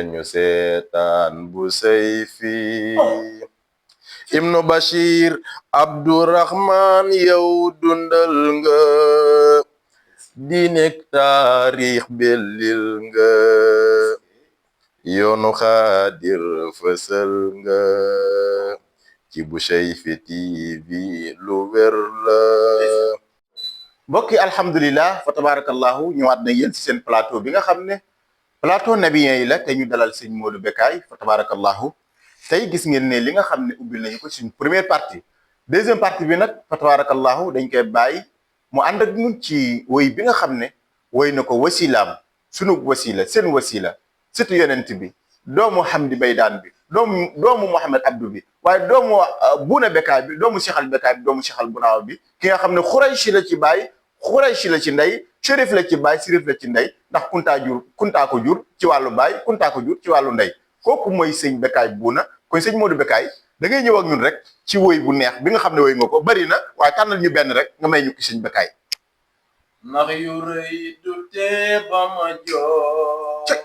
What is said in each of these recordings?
ñu seetaan bu sayfi ibnu Bashir Abdurrahman yow dundal nga diinek taarix bellil nga yoonu xaadir fësal nga ci bu sayfi TV lu wér la mbokki alhamdulillah fa tabarakallahu ñëwaat na yéen ci seen plateau bi nga xam ne plateau nabiyen yi la te ñu dalal sëñ Modou Bécaye fa tabarakallahu tey gis ngeen ne li nga xam ne ubbil nañu ko suñ première partie deuxième partie bi nag fa tabarakallahu dañ koy bàyyi mu ànd ak ñun ci woy bi nga xam ne woy na ko wasilaam sunu wasila seen wasila surtout yonent bi doomu Hamdi Baydaan bi doomu Mouhamed Abdou bi waaye doomu Bouna Bécaye bi doomu Cheikh Al Bécaye bi doomu Cheikh Al Bunaaw bi ki nga xam ne Xurayshi la ci baay Xurayshi la ci ndey Chérif la ci baay Sirif la ci ndey ndax kuntaa ko jur ci wàllu baay kuntaa ko jur ci wàllu ndey kooku mooy sëñ Bécaye Bouna kon sëñ Modou Bécaye da ngay ñëw ak ñun rek ci woy bu neex bi nga xam ne woy nga ko bari na waaye tànnal ñu benn rek nga may ñu ki sëñ Bécaye ndax yu rëy du tee ba ma jooy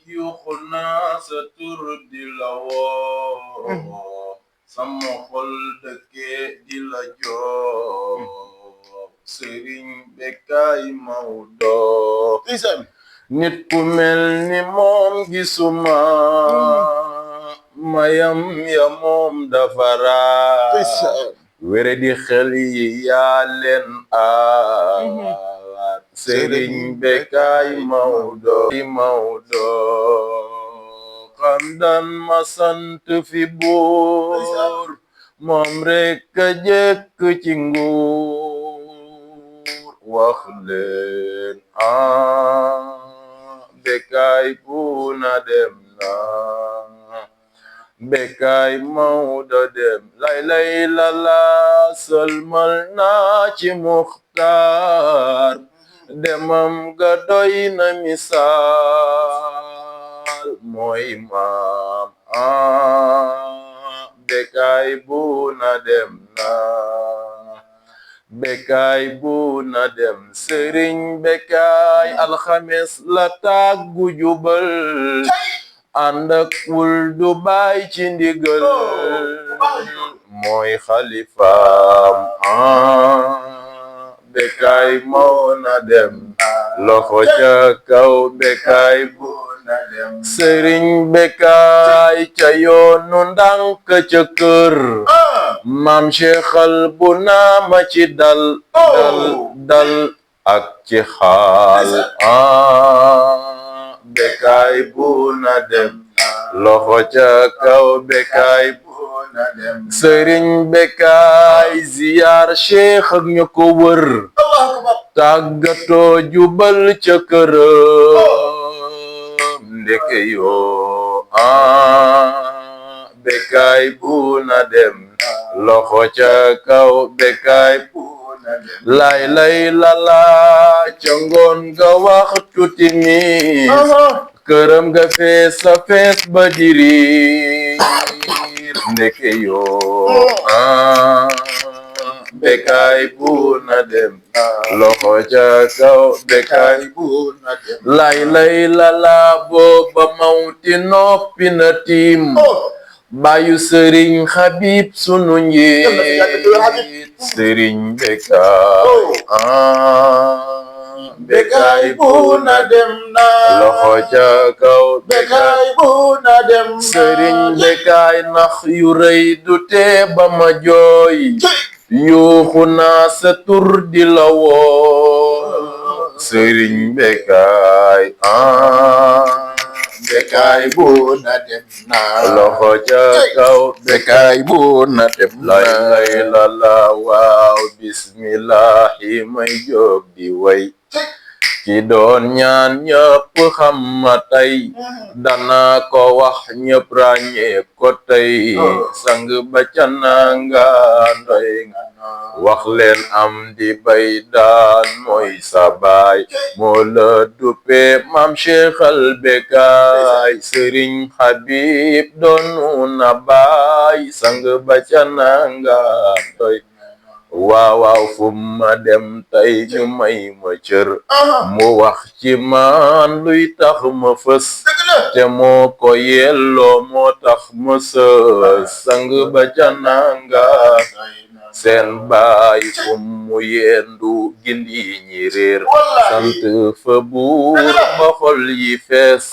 yuxu naa sa tur di la woo sama xol dëkkee di la joo Sëriñ Bécaye Maodo nit ku mel ni moom gisuma mayam ya moom dafara wére di xel yi yaa leen aar Sëriñ Bécaye Maodo xam daan ma sant fi buur moom rek a jekk ci nguur wax leen Bécaye Bouna dem na Bécaye Maodo dem lay la sëlmal naa ci Muxtaar demam ga doy na misaal mooy maam Bécaye Bouna dem na Bécaye Bouna dem Sëriñ Bécaye alxames la tàggu jubal ànd ak wul du baay ci ndigal mooy xalifaam Bécaye Bouna dem loxo ca kaw Bécaye Bouna dem Sëriñ Bécaye ca yoonu ndànk ca kër maam Cheikh Al Bunaaw ma ci dal ak ci xaal Bécaye Bouna dem loxo ca kaw Bécaye Bouna dem Sëriñ Bécaye ziyaar Cheikh ak ñu ko wër tàggatoo jubal ca këram ndeke yoo Bécaye Bouna dem loxo ca kaw Bécaye Bouna dem lay la ca ngoon ga waxtu timis këram ga fees ba diriir ndeke yoo Bécaye Bouna dem loxo ca kaw Bécaye Bouna dem lay la booba mawti noppi na tiim bayu Sëriñ Habib sunu njiit Sëriñ Bécaye Bouna dem na loxo ca kaw Bécaye Bouna dem Sëriñ Bécaye nax yu rëy du tee ba ma jooy yuuxu naa sa tur di la woo Sëriñ Bécaye Bécaye Bouna dem na loxo ca kaw Bécaye Bouna dem lay la waaw bismillahi may jóg di way ki doon ñaan ñëpp xam ma tey dana ko wax ñëpp ràññee ko tey sang ba ca nanga ndoy wax leen Hamdi Baydaan mooy sa baay moo la duppe maam Cheikh Al Bécaye Sëriñ Habib doonu na baay sang ba ca nanga ndoy waaw fu ma dem tey ñu may ma cër mu wax ci man luy tax ma fës te moo ko yelloo moo tax ma sës sang ba ca nangaan seen baay fu mu yendu gindi ñi réer sant fa buur ba xol yi fees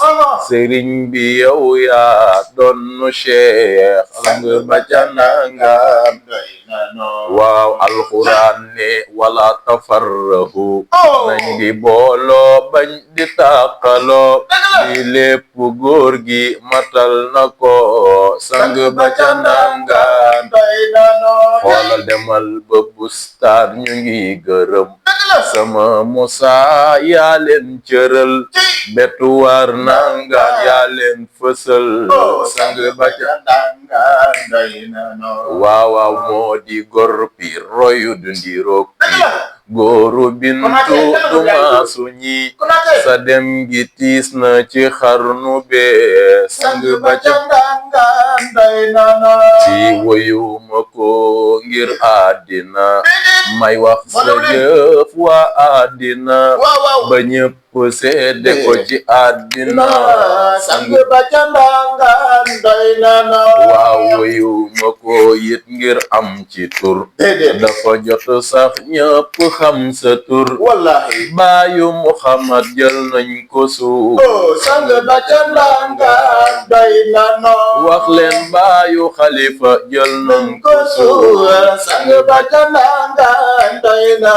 sëriñ bi yow yaa doon cheikh sang ba ca nangaan waaw alxuraan ne wala tafarrahu nañ di booloo bañ di tàqaloo di lépp góor gi matal na ko sang ba ca nangaan xoolal demal ba bustaan ñu ngi gërëm sama Musa yaa leen cëral betuwaar nangaan yaa leen fësal sang ba ca waaw moo di gor pi royu du ndiroog pi góoru bintu du maasu ñi sa dem gi tiis na ci xarnu bee sang ba ca ci woyu ma ko ngir àddina may wax sa jëf waa àddina ba ñëpp seede ko ci àddina sang ba ca ndangaan doy na waaw woyu ma ko yit ngir am ci tur dafa jot sax ñëpp xam sa tur wallahi baayu Muhammad jël nañ ko suuf sang ba ca ndangaan doy na wax leen baayu Xalifa jël nañ ko suuf sang ba ca ndangaan doy na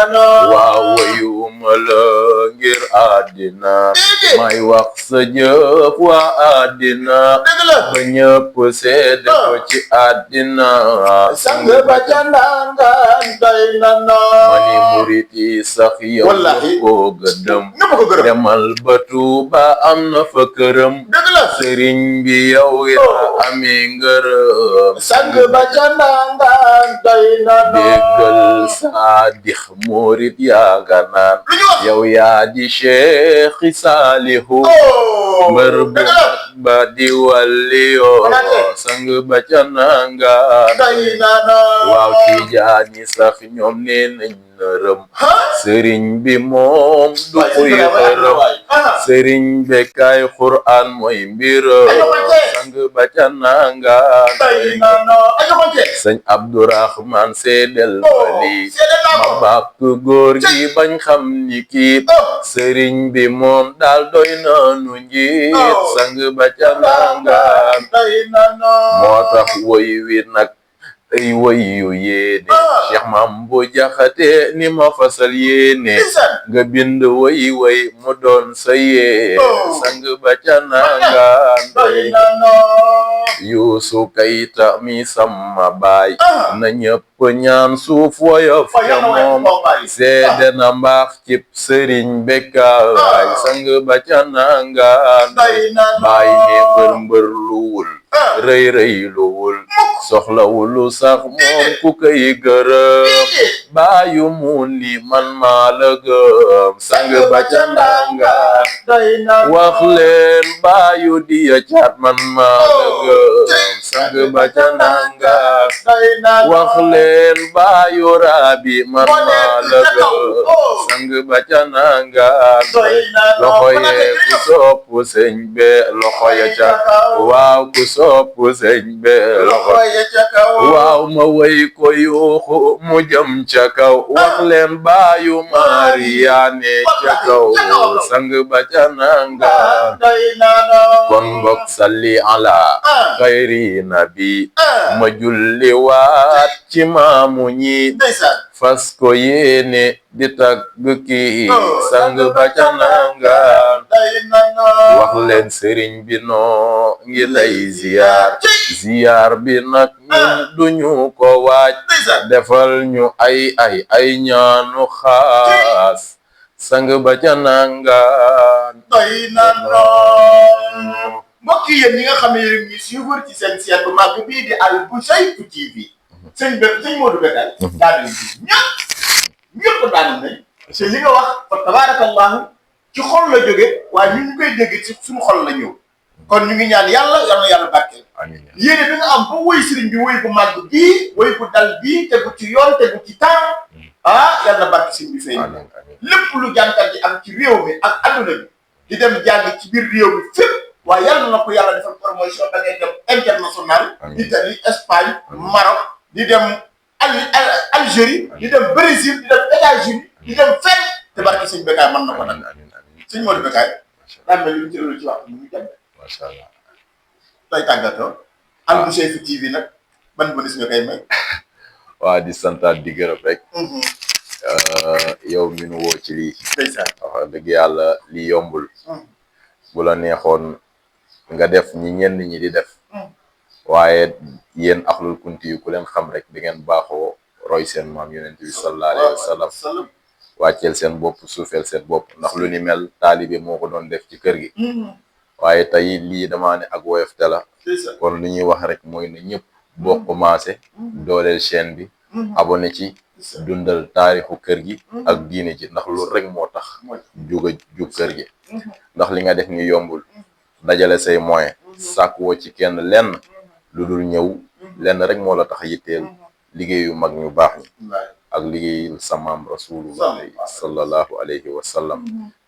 waaw woyu ma la ngir àddina may wax sa jëf waa àddina ba ñëpp seede ko ci àddina sang ba ca ndangaan doy na mani murit yi sax yow ko gëdëm demal ba Tuuba am na fa këram sëriñ bi yow yaa amee ngërëm sang ba ca ndangaan doy na déggal Saadix murit yaa nga naan yow yaa di Cheikh Saalihu mbër bu ba di waliyo sang ba ca nangaan waaw Tijaani sax ñoom nee nañ nërëm sëriñ bi moom du kuy xërëm sëriñ be kay Qur'an mooy mbiram sang ba ca nangaan sëñ Abdourahman seedel mali ma bàkk góor gi bañ xam ni kii sëriñ bi moom daal doy nañu njiit sang ba ca nangaan moo tax woy wi nag ay woy yu yéene Cheikh Mambu Jaxate ni ma fasal yéene nga bind woy mu doon sa yéene sang ba ca nangaan Yuusu Kayta mi sama baay na ñëpp ñaan suuf woyof ca moom seede na mbaax cib sëriñ bekkaay sang ba ca nangaan baay ne mbër luwul rëy luwul soxlawulu sax moom ku koy gërëm baayu mu ni man maa la gëm sang ba ca nangaan wax leen baayu diya caat man maa la gëm sang ba ca nangaan wax leen baayu raabi man maa la gëm sang ba ca nangaan loxo yee ku sopp sëñ be loxo ya ca waaw ku sopp sëñ be loxo waaw ma way ko yuuxu mu jëm ca kaw wax leen baayu Mariyaane ca kaw sang ba ca nangaan kon mbokk salli ala xayri nabi ma julli waat ci maamu ñi fas ko yéene di tagg ki sang ba ca nangaan wax leen sëriñ bi noo ngi lay ziyaar bi nag ñun duñu ko waaj defal ñu ay ñaanu xaas sang ba ca nangaan mbokk yi yéen ñi nga xam ne yéen ñu suivre ci seen site bu mag bii di Al Bouchaytu TV sëñ Modou Bekkaay daal di ñëpp daanu nañ te li nga wax fa tabarakallahu ci xol la jóge waaye ñu koy dégg ci suñu xol la ñëw kon ñu ngi ñaan yàlla barkeel yéene bi nga am ba woy sëriñ bi woy bu màgg bii woy bu dal bii tegu ci yoon tegu ci temps yàlla barke sëriñ bi feeñ lépp lu jànkat ji am ci réew mi ak adduna bi di dem jàng ci biir réew mi fépp waaye yàlla na ko yàlla defal promotion da ngay dem international Italie Espagne Maroc di dem Algérie di dem Brésil di dem États-Unis di dem fenn te barke sëñ Bécaye mën na ko nag sëñ Modou Bécaye daa mel ni ñu jëloon ci waxtu mu ngi dem macha allah lay tàggatoo Alboucheyri TV nag ban bonus nga koy may waa di santaat di gërëm rek yow mi nu woo ci lii wax dëgg yàlla lii yombul bu la neexoon nga def ñi ñenn ñi di def waaye yéen axlul kunti yu ku leen xam rek di ngeen baaxoo roy seen maam yonent bi sallallahu alayhi wa sallam wàcceel seen bopp suufeel seen bopp ndax lu ni mel taalibe moo ko doon def ci kër gi waaye tey lii damaa ne ak woyof te la kon li ñuy wax rek mooy na ñëpp boo commencé dooleel chaîne bi abonné ci dundal taarixu kër gi ak diine ji ndax loolu rek moo tax jug kër gi ndax li nga def ni yombul dajale say moyen sàkk woo ci kenn lenn lu dul ñëw lenn rek moo la tax yitteel liggéeyu mag ñu baax ñi ak liggéeyul sa maam rasulullah sallallahu alayhi wa sallam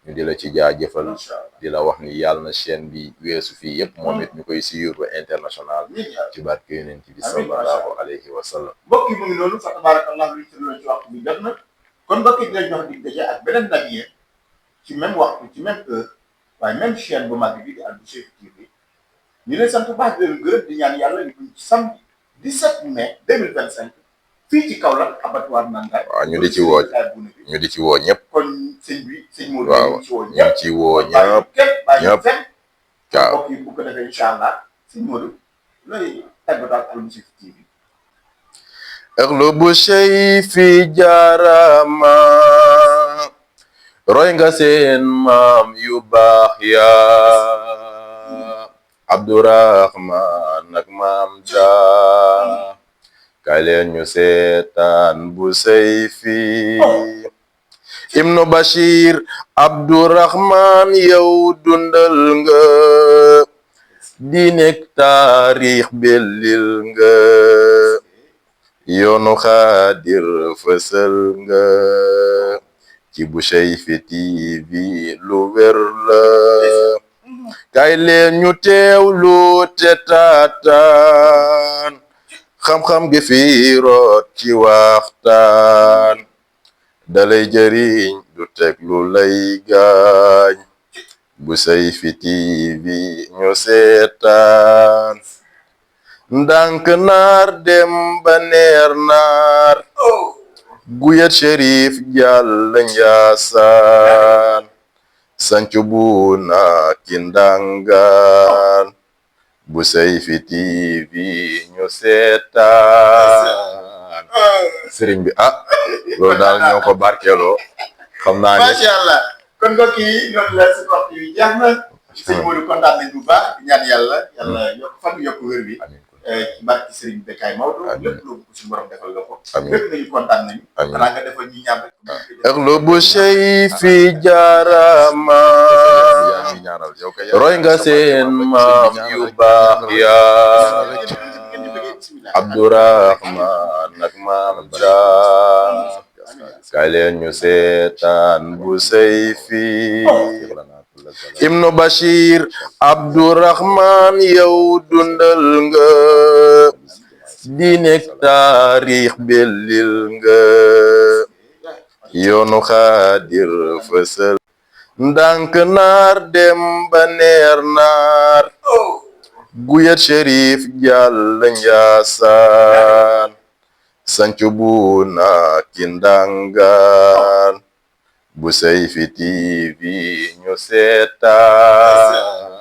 ñu di la ci jaajëfal di la wax ni yàlla na chaîne bi weesu fii yëpp moom it ñu koy suivre international ci barke yonent bi sallallahu alayhi wa sallam mbokk yi mu ngi noonu fa tabarakallah luñ tërloon ci waxtu bi jot na kon mbokk yi dinañ jox dig daje ak beneen nag yéen ci même waxtu ci même heure waaye même chaîne bu mag bi di Alboucheyri TV ñu leen sant baax di leen gërëm di ñaan yàlla ñu ci samedi 17 mai 2025 fii ci Kaolack abattoir Nangaye waaw ñu di ci woo ñëpp kon sëñ bi sëñ Modou waaw ñu ci woo ñëpp ñëpp fenn waaw mbokk yi bu ko defee incha allah sëñ Modou looy tàggatoo ak Alboucheyri TV Alboucheyri jaarama roy nga seen maam yu baax ya Abdourahman ak maam ja kay leen ñu seetaan Alboucheyri Ibnu Bachir Abdourahman yow dundal nga diineek taarix bellil nga yoonu xaadir fësal nga ci Alboucheyri TV lu wér la kay leen ñu teewlu te taataan xam-xam gi fi root ci waxtaan dalay jëriñ du teg lu lay gaañ Alboucheyri TV ñu seetaan ndànk naar dem ba neer naar guyat Cherif jàll Njaasaan sancu bu na ki ndangaan Alboucheyri TV ñu seetaan sëriñ bi loolu daal ñoo ko barkeeloo xam naa ne macha allah kon mbokk yi ñoom la si waxtu yi jeex na sëñ Modou kontaan nañ bu baax di ñaan yàlla yokk fan yokk wér bi ci barke Serigne Bécaye Maodo lépp lu ko suñu borom defal la ko lépp nañu kontaan nañu xanaa nga defal ñi ñaan rek Alboucheyri jaarama roy nga seen maam yu baax ya Abdourahman ak maam ja kay leen ñu seetaan Alboucheyri Ibnu Bachir Abdourahman yow dundal nga diineek taarix bellil nga yoonu xaadir fësal ndànk naar dem ba neer naar guyat Cherif jàll Njaasaan sancu bu na ki ndangaan Alboucheyri TV ñu seetaan